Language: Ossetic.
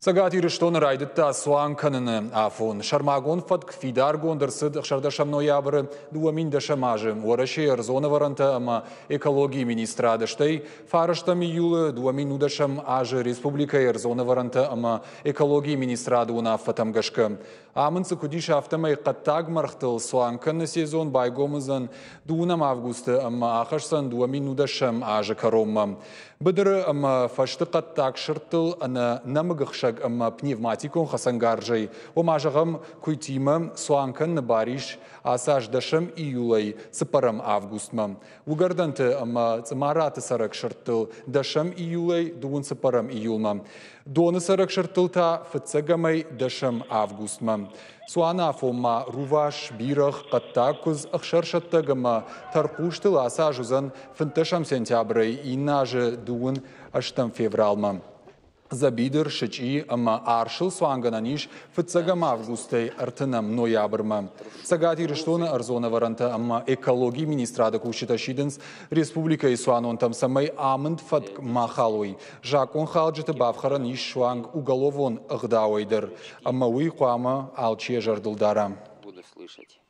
Цӕгат Ирыстоны райдыдта цуан кӕныны афон. Сӕрмагонд фӕтк фидаргонд ӕрцыд 16 ноябры 2010 азы Уӕрӕсейы ӕрдзон ӕвӕрӕнтӕ ӕмӕ экологийы министрады, стӕй 9 июлы 2010 азы республикӕйы ӕрдзон ӕвӕрӕнтӕ ӕмӕ экологийы министрады уынаффӕтӕм гӕсгӕ. Амынд цы куыд ис, афтӕмӕй хъӕддаг мӕргътыл цуан кӕныны сезон байгом уыдзӕн 2 августы ӕмӕ ахӕсдзӕн 2010 азы кӕронмӕ. Быдыры ӕмӕ фӕзты хъӕддаг сырдтыл ӕнӕ нӕмыгыхсӕг ӕмӕ пневматикон хӕцӕнгарзӕй, ома зӕгъӕм, куыйтимӕ цуан кӕныны бар ис ацы аз 10 июлӕй 4 августмӕ. Уыгӕрдӕнты ӕмӕ цъымараты цӕрӕг сырдтыл 10 июлӕй 24 июлмӕ. Доны цӕрӕг сырдтыл та фыццӕгӕмӕй 10 августмӕ. Цуаны афон ма рувас, бирӕгъ, хъӕддаг куыдз, ӕхсӕрсӕттӕг ӕмӕ тӕрхъустыл ацы аз уыдзӕн 15 сентябрӕй иннӕ азы 28 февралмӕ. Дзӕбидыр, сычъи ӕмӕ арсыл цуангӕнӕн ис фыццӕгӕм августӕй 30 ноябрмӕ. Цӕгат Ирыстоны ӕрдзон ӕвӕрӕнтӕ ӕмӕ экологийы министрады кусджытӕ сидынц республикӕйы цуанонтӕм, цӕмӕй амынд фӕтк ма халой. Закъонхалджыты бафхӕрӕн ис суанг уголовон ӕгъдауӕй дӕр, ӕмӕ уый хъуамӕ алчи йӕ зӕрдыл дара. Буду слышать.